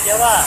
Cia lawm.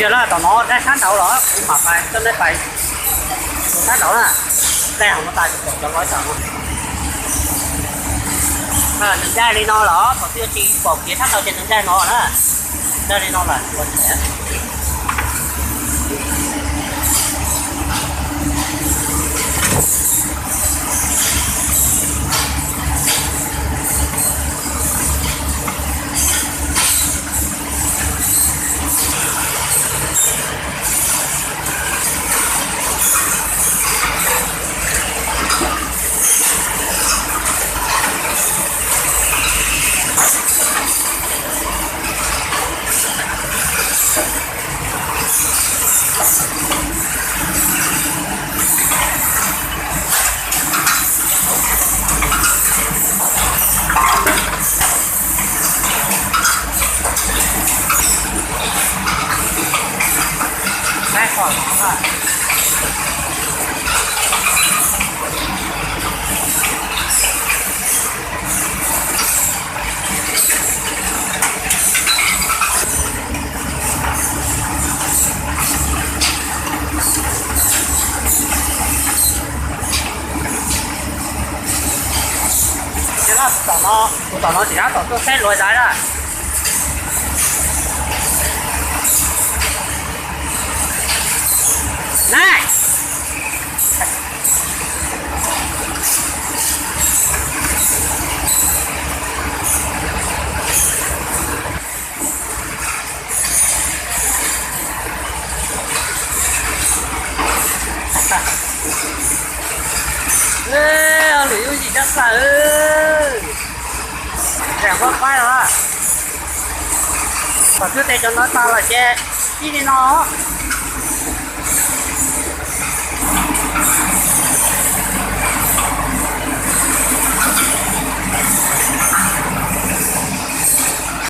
Yog lawm tom no dai sab nraud los kuv mam pais coj nej pais mus sab nraud na. Dai hauv no tas ces pom cov lawv tam no. Nws dai li no los thaum twg tsis pom kev sab nraud ces nws dai no na. Dai li no lawm ua Tom no, tus tom no tsis dab tom tuaj saib luag dai na. Nice. Lwm yooj yim tshaj plaws. Daim nqhuab qaib los. Thaum twg tes cov no tas lawm ces ib li no.